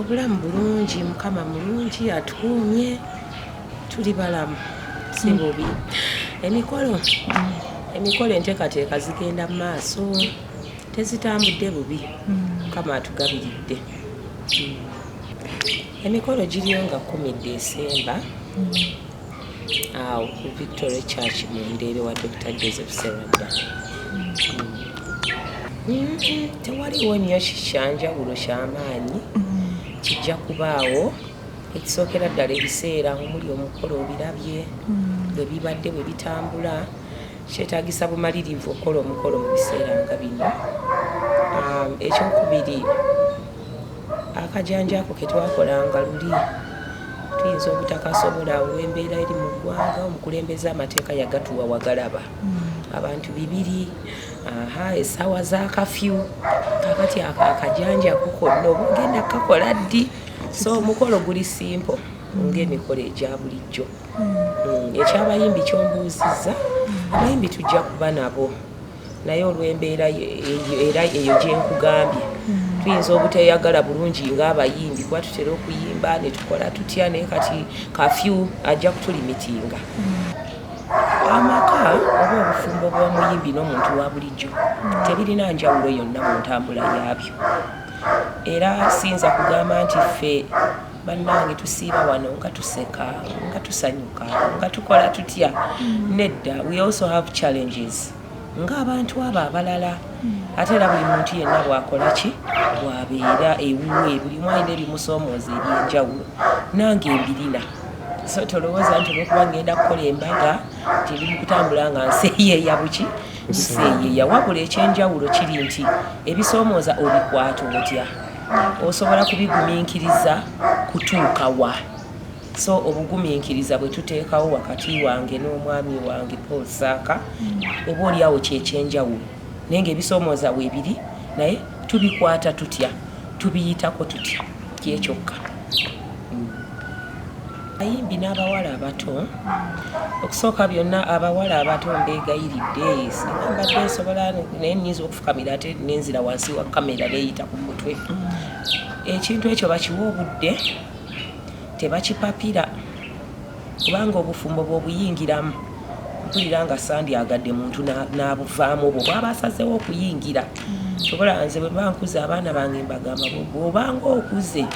Obulamu bulungi, Mukama mulungi, atukuumye, tuli balamu, si bubi. Emikolo enteekateeka zigenda mu maaso, tezitambudde bubi, Mukama atugabiridde. Emikolo giriyo nga 10 December awo ku Victory Church mu Ndeebe wa Dr. Joseph Serwadda. Tewaliwo nnyo kyanjawulo kyamaanyi kijja kubaawo. Ekisookera ddala, ebiseera omuli omukolo obirabye bwe bibadde bwe bitambula, kyetaagisa bumalirivu okukola omukolo mu biseera nga bino. Ekyokubiri, akajanja ako ke twakolanga luli tuyinza obutakasobola olw'embeera eri mu ggwanga. Omukulembeze amateeka yagatuwa wagalaba abantu 200, aha, essaawa za kafyu. Kakati ako akajanja ko konna oba ogenda kukakola ddi? So omukolo guli simple ng'emikolo egya bulijjo. Ekyabayimbi kyombuuzizza, abayimbi tujja kuba nabo, naye olw'embeera era eyo gye nkugambye, tuyinza obuteyagala bulungi ng'abayimbi, kuba tutera okuyimba ne tukola tutya, naye kati kafyu ajja kutulimitinga. Amaka oba obufumbo bw'omuyimbi n'omuntu wa bulijjo tebirina njawulo yonna mu ntambula yaabyo. Era siyinza kugamba nti ffe bannange tusiiba wano nga tuseka, nga tusanyuka, nga tukola tutya. Nedda, we also have challenges ng'abantu abo abalala. Ate era buli muntu yenna bw'akola ki, bw'abeera ewuwe, buli omu alina ebimusoomooza ebyenjawulo, nange mbirina. So tolowooza nti olwokuba ngenda kukola embaga nti ndi mu kutambula nga nseeyeeya buki nseeyeeya. Wabula ekyenjawulo kiri nti ebisoomooza obikwata otya, osobola kubigumiikiriza kutuuka wa? So obugumiikiriza bwe tuteekawo wakati wange n'omwami wange Paul Saaka, oba oliawo kyekyenjawulo. Naye ngaebisoomooza weebiri, naye tubikwata tutya, tubiyitako tutya, kyekyokka. Abayimbi n'abawala abato, okusooka byonna, abawala abato mbeegayiridde, singa mbadde nsobola naye nnyinza okufukamira ate nenzira wansi wa kamera neeyita ku mutwe. Ekintu ekyo bakiwa obudde, tebakipapira, kubanga obufumbo bw'obuyingiramu, mpulira nga sandyagadde muntu n'abuvaamu obwo bwaba asazeewo okuyingira. Kyobola nze bwe mba nkuze abaana bange mbagamba, bw'obanga okuze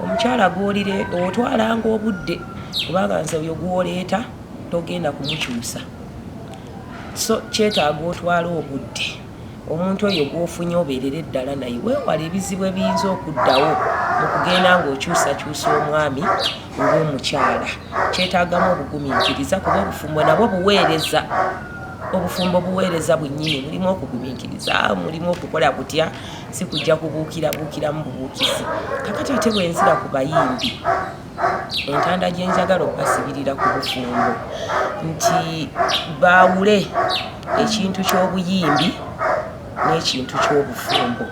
omukyala gw'olire otwalanga obudde, kubanga nze oyo gw'oleeta togenda kumukyusa. So kyetaaga otwale obudde, omuntu oyo gw'ofunye obeerere ddala naye, weewala ebizibu ebiyinza okuddawo mu kugenda ng'okyusakyusa omwami oba omukyala. Kyetaagamu obugumiikiriza, kuba obufumbo nabwo buweereza, obufumbo buweereza bwennyini, mulimu okugumiikiriza, mulimu okukola kutya, si kujja kubuukirabuukiramu bubuukizi. Kakati ate bwenzira ku bayimbi, entanda gye njagala okubasibirira ku bufumbo nti baawule ekintu ky'obuyimbi n'ekintu ky'obufumbo.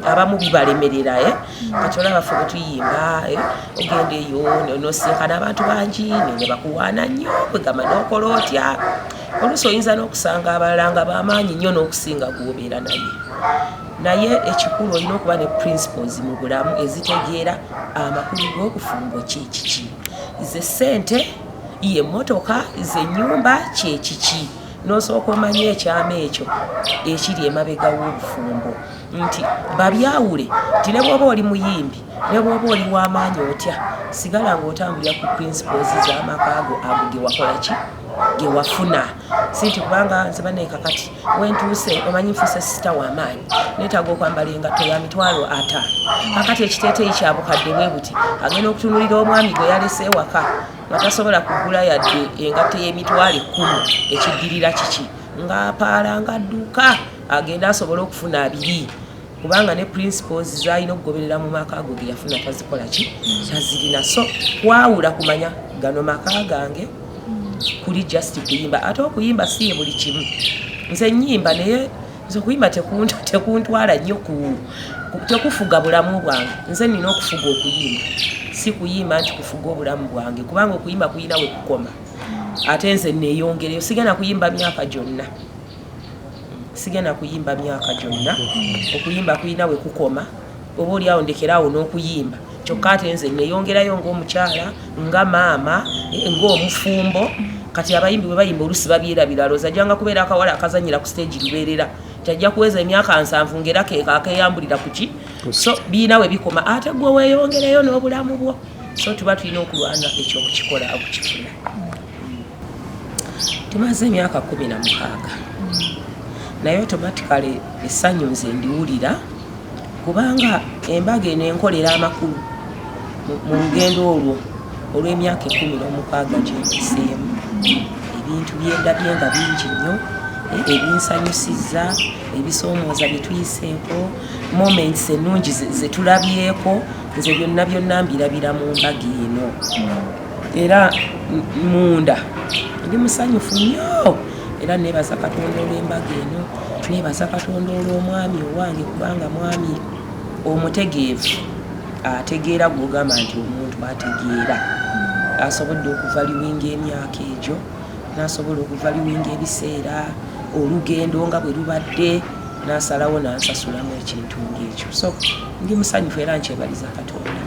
Abamu bibalemerera, eh? Kati olaba ffe bwe tuyimba, eh? Ogenda eyo nosinkana abantu bangi ne bakuwaana nnyo, kwegamba n'okola otya, oluusi oyinza n'okusanga abalala nga bamaanyi nnyo n'okusinga gw'obeera naye. Naye ekikulu, olina okuba ne principles mu bulamu ezitegeera amakulu g'obufumbo kyekiki, ze ssente, ye mmotoka, ze nnyumba, kyekiki, n'osooka omanye ekyama ekyo ekiri emabega w'obufumbo, nti babyawule, nti ne bw'oba oli muyimbi, ne bw'oba oli w'amaanyi otya, sigala ng'otambulira ku principles z'amaka go ago ge wakola ki, ge wafuna. Si nti kubanga nze bannaye kakati wentuuse, omanyi nfuuse star w'amaanyi, neetaaga okwambala engatto ya 500,000, kakati ekiteeteeyi kya bukadde bwe buti, agenda okutunulira omwami gwe yalese ewaka nga tasobola kugula yadde engatto y'emitwalo 10. Ekiddirira kiki? Ng'apaala ng'adduka agenda asobole okufuna 20, kubanga ne principles zalina okugoberera mu maka go ge yafuna tazikola ki, tazirina. So kwawula, kumanya gano maka gange, kuli just kuyimba. Ate okuyimba si ye buli kimu. Nze nyimba, naye nze okuyimba tekuntwala nnyo, tekufuga bulamu bwange. Nze nina okufuga okuyimba, si kuyimba nti kufuga obulamu bwange, kubanga okuyimba kuyina we kukoma, ate nze neeyongereyo. Sigenda kuyimba myaka gyonna, sigenda kuyimba myaka gyonna. Okuyimba kulina we kukoma, oba oliawo ndekeraawo n'okuyimba. Kyokka ate nze neyongerayo ng'omukyala, nga maama, ng'omufumbo. Kati abayimbi bwe bayimba olusi babyerabira, alowooza ajjanga kubeera akawala akazanyira ku stage lubeerera, tajja kuweza emyaka 70 ng'era keeka akeyambulira ku ki. So biina we bikoma, ate gwe weeyongereyo n'obulamu bwo. So tuba tulina okulwana ekyo okukikola, okukifuna. Tumaze emyaka 16, naye automatically essanyu nze ndiwulira, kubanga embaga eno enkolera amakulu mu lugendo olwo olw'emyaka 16 gyempiseemu. Ebintu byendabye nga bingi nnyo ebinsanyusizza, ebisoomooza bye tuyiseeko, moments ennungi ze tulabyeko, nze byonna byonna mbirabira mu mbaga eno. Era munda ndi musanyufu nnyo, era nebaza Katonda olw'embaga eno, nebaza Katonda olw'omwami owange, kubanga mwami omutegeevu, ategeera. Gwogamba nti omuntu ategeera asobodde okuvaluinga emyaka egyo, n'asobola okuvaluinga ebiseera, olugendo nga bwe lubadde, n'asalawo n'ansasulamu ekintu ng'ekyo. So ndi musanyufu era nkyebaliza Katonda.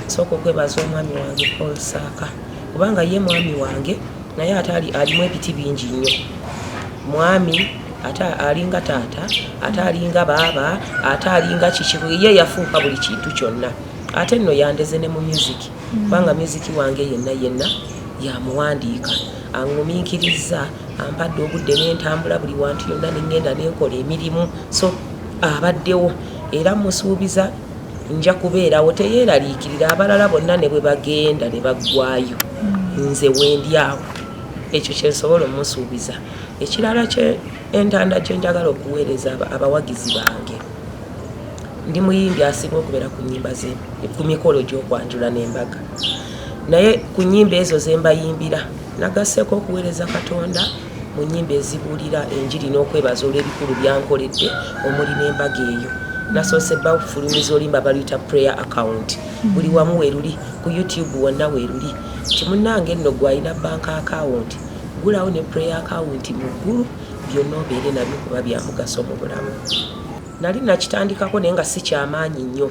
Sooka okwebaza omwami wange Paul Saaka, kubanga ye mwami wange, naye ate alimu ebiti bingi nnyo. Mwami ate alinga taata, ate alinga baaba, ate alinga kiki, ye yafuuka buli kintu kyonna. Ate nno yandeze ne mu music, kubanga music wange yenna yenna yamuwandiika. Aŋŋumiikiriza, ampadde obudde n'entambula buli wantu yonna neŋŋenda nenkola emirimu. So abaddewo, era musuubiza nja kubeerawo, teyeeraliikirira. Abalala bonna ne bwe bagenda ne baggwayo, nze wendi awo. Ekyo kyensobola omusuubiza. Ekirala kye entanda gye njagala okuweereza abawagizi bange, ndi muyimbi asinga okubeera ku nyimba ze ku mikolo gy'okwanjula n'embaga, naye ku nyimba ezo ze mbayimbira nagasseeko okuweereza Katonda mu nyimba ezibuulira enjiri n'okwebaza olw'ebikulu byankoledde, omuli n'embaga eyo. Nasoose bafulumiza oluyimba baluyita Prayer Account. Buli wamu weruli, ku YouTube wonna weruli. Kimunnange nno, gwe alina bank account, gulawo ne prayer account mu ggulu, byonna obeere nabyo, kuba bya mugaso mu bulamu. Nali nakitandikako, naye nga si kyamaanyi nnyo,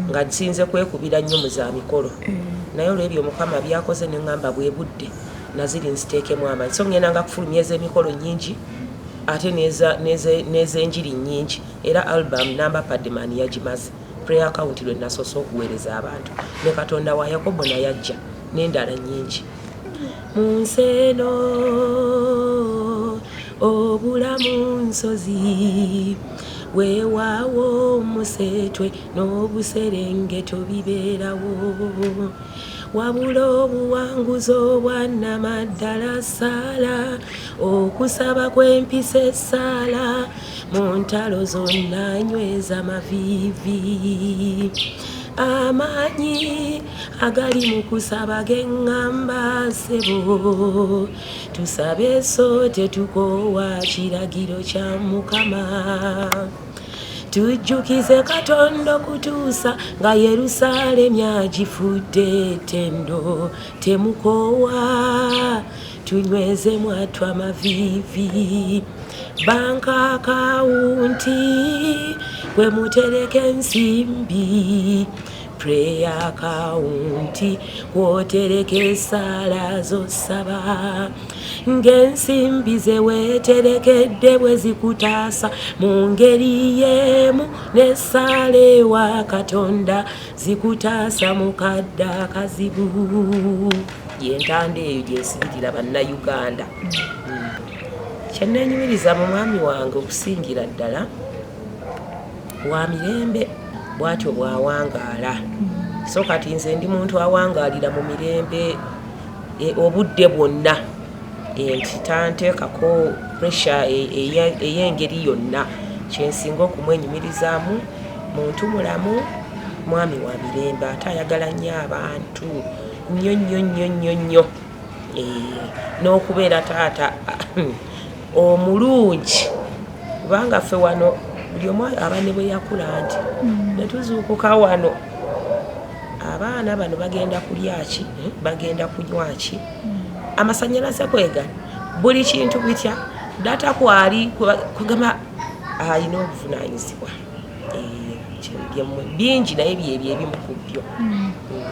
nga nsinze kwekubira nnyo mu za mikolo. Naye olwebyo Mukama byakoze, neŋŋamba bwe budde naziri nziteekemu amaanyi. So ŋŋendanga kufulumya ez'emikolo nnyingi, ate n'ez'enjiri nnyingi. Era album namba Padman yagimaze. Prayer Account lwe nasoose okuweereza abantu, ne Katonda wa Yakobo naye ajja, n'endala nnyingi. Mu nsi eno obulamu nsozi, weewaawo omuseetwe n'obuserengeto bibeerawo, wabula obuwanguzi obwannamaddala ssaala, okusaba kw'empisa, essaala mu ntalo zonna nyweza maviivi. Amaanyi agali mu kusaba geŋŋamba, ssebo, tusabe so tetukoowa kiragiro kya Mukama. Tujjukize Katonda okutuusa nga Yerusaalemi agifudde ettendo. Temukoowa, tunyweze mwattu amaviivi. Bank account kwe mutereka ensimbi, prayer account kwotereka essaala z'osaba. Ng'ensimbi ze weeterekedde bwe zikutaasa, mu ngeri y'emu n'essaala ewa Katonda zikutaasa mu kadde akazibu. Yentanda eyo gyensibirira Bannayuganda. Kyennenyumiriza mu mwami wange okusingira ddala, wa mirembe, bw'atyo bw'awangaala. So kati nze ndi muntu awangaalira mu mirembe obudde bwonna, nti tanteekako pressure ey'engeri yonna. Kyensinga okumwenyumirizaamu, muntu mulamu, mwami wa mirembe, ate ayagala nnyo abantu, nnyo nnyo nnyo nnyo nnyo. N'okubeera taata omulungi, kubanga ffe wano buli omu aba ne bwe yakula nti ne tuzuukuka wano, abaana bano bagenda kulya ki, bagenda kunywa ki, amasanyalaze kwegali, buli kintu bitya, data kwali, kugamba alina obuvunaanyizibwa. Bingi, naye byebyo ebimu ku byo.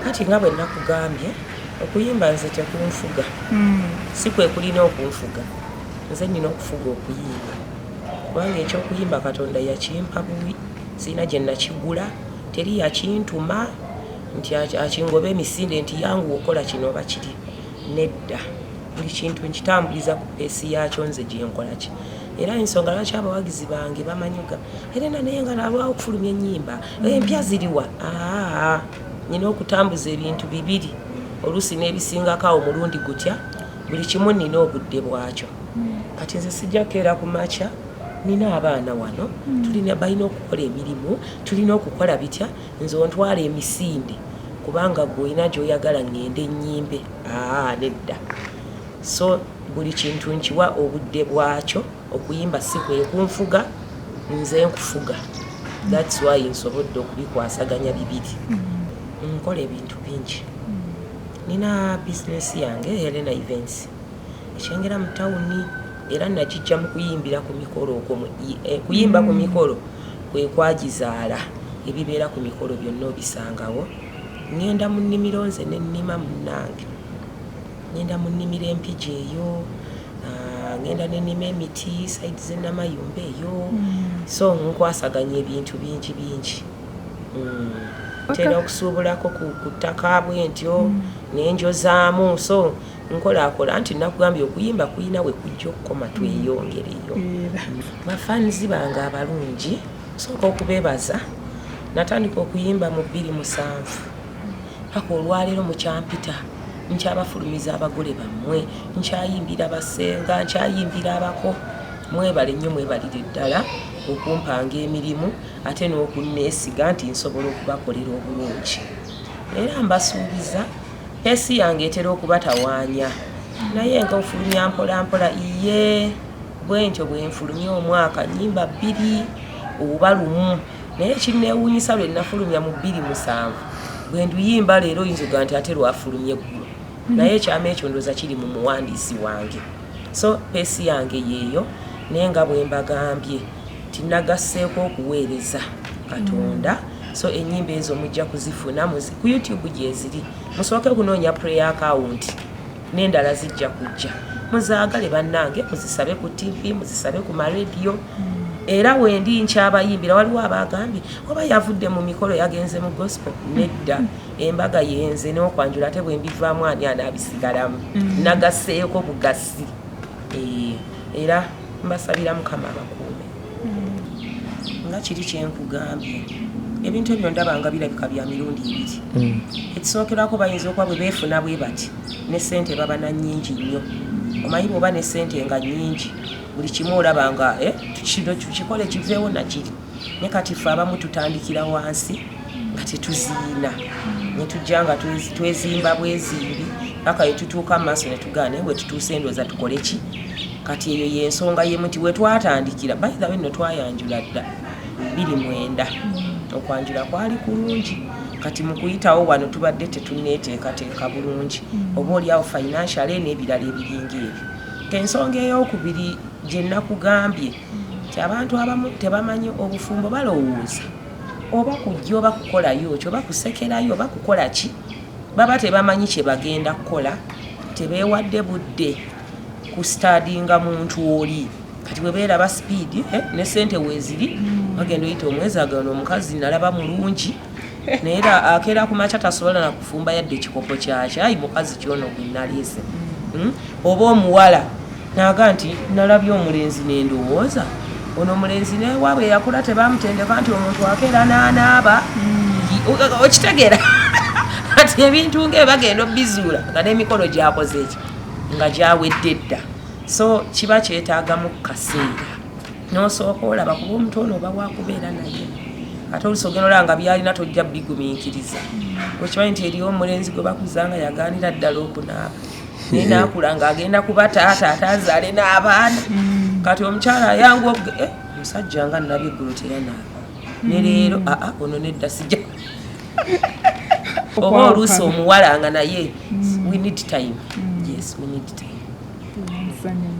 Kati nga bwe nakugambye, okuyimba nze tekunfuga, si kwe kulina okunfuga, nze nina okufuga okuyimba, kubanga ekyokuyimba Katonda yakimpa buwi, sirina gye nakigula, teri yakintuma nti akingoba emisinde nti yanguwa okukola kino oba kiri. Nedda, buli kintu nkitambuliza ku pace yakyo nze gyenkola ki. Era ensonga lwaki abawagizi bange bamanyuga Helena, naye nga nalwawo okufulumya ennyimba empya ziriwa? Aa, nina okutambuza ebintu bibiri, oluusi n'ebisingako awo mulundi gutya. Buli kimu nina obudde bwakyo. Kati nze sijja kukeera ku makya, nina abaana wano, tulina balina okukola emirimu, tulina okukola bitya, nze ontwala emisinde kubanga gwe olina gy'oyagala ŋŋende ennyimbe. Aa, nedda. So buli kintu nkiwa obudde bwakyo. Okuyimba si kwe kunfuga, nze nkufuga. That's why nsobodde okubikwasaganya bibiri. Nkola ebintu bingi. Nina bizinesi yange, Helena Events, ekyengera mu tawuni, era nagijja mu kuyimbira ku mikolo okwo. Kuyimba ku mikolo kwe kwagizaala. Ebibeera ku mikolo byonna obisangawo. Ŋŋenda mu nnimiro nze nennima, munnange, ŋŋenda mu nnimiro Empigi eyo, ŋŋenda nenima emiti side z'enamayumba eyo. So nkwasaganya ebintu bingi bingi. Ntera okusuubulako ku ttaka bwe ntyo nenjozaamu. So nkolaakola nti nakugambye, okuyimba kuyina we kujja okukoma, tweyongereyo. Bafanzi bange abalungi, nsooka okubeebaza. Natandika okuyimba mu 2007, paka olwaleero mukyampita, nkyabafulumiza abagole bammwe, nkyayimbira basenga, nkyayimbira abako. Mwebale nnyo, mwebalire ddala okumpanga emirimu ate n'okunneesiga nti nsobola okubakolera obulungi. Era mbasuubiza, pace yange etera okubatawaanya, naye nga ofulumya mpola mpola. Iye bwe ntyo bwe nfulumya omwaka nnyimba bbiri oba lumu, naye ekinneewuunyisa, lwe nafulumya mu 2007, bwe nduyimba leero oyinza oga nti ate lwafulumya eggulo, naye ekyama ekyo ndowooza kiri mu muwandiisi wange. So pace yange yeeyo, naye nga bwe mbagambye nti nagasseeko okuweereza Katonda. So ennyimba ezo mujja kuzifuna ku YouTube gyeziri. Musooke kunoonya prayer account, n'endala zijja kujja. Muzaagale bannange, muzisabe ku TV, muzisabe ku marediyo. Era wendi nkyabayimbira. Waliwo abagambye oba yavudde mu mikolo yagenze mu gospel. Nedda, embaga yenze n'okwanjula, ate bwe mbivaamu ani anaabisigalamu? Nagasseeko bugasi. Era mbasabira Mukama abakuume. Nga kiri kyenkugambye, ebintu ebyo ndaba nga birabika bya mirundi ebiri. Ekisookerwako, bayinza okuba bwe beefuna bwe bati ne sente baba na nnyingi nnyo. Omanyi bw'oba ne sente nga nnyingi, buli kimu olaba nga kino kikole kiveewo nakiri. Ne kati ffe abamu tutandikira wansi nga tetuziina, ne tujja nga twezimba bwezimbi paka wetutuuka mu maaso ne tugaa, naye bwe tutuuse endowooza tukole ki? Kati eyo yensonga yemu nti wetwatandikira, by the way nno twayanjula dda 2009, okwanjula kwali kulungi. Kati mu kuyitawo wano tubadde tetunneeteekateeka bulungi, oba oliawo financial n'ebirala ebiringa ebyo. Ensonga eyokubiri gye nakugambye nti abantu abamu tebamanyi obufumbo, balowooza oba kujja oba kukolayo ki oba kusekerayo oba kukola ki, baba tebamanyi kye bagenda kukola, tebeewadde budde kustudyinga muntu oli. Kati bwe beeraba speed ne sente weeziri, bagenda oyita omwezi agano, omukazi nalaba mulungi, naye era akeera ku makya tasobola na kufumba yadde ekikopo kya kyayi, mukazi kyono gwe naleese. Oba omuwala naga nti nalabye omulenzi nendowooza ono omulenzi newaabwe yakula tebamutendeka nti omuntu akeera n'anaaba. Okitegeera? Kati ebintu ngaebyo bagenda obizuula nga n'emikolo gyakoze eki nga gyawedde dda. So kiba kyetaagamu kaseera nosooka olaba kuba omuntu ono oba wakubeera naye, ate oluusi ogenda olaba nga byalina tojja bigumiikiriza. Okimanyi nti eriyo omulenzi gwe bakuza nga yagaanira ddala okunaaba, naye naakula ng'agenda kuba taata ate azaale n'abaana. Kati omukyala ayangu omusajja nga nabye eggulo teyanaaba ne leero, aa, ono nedda, sijja. Oba oluusi omuwala nga naye, we need time. Yes, we need time. Nsanyufu.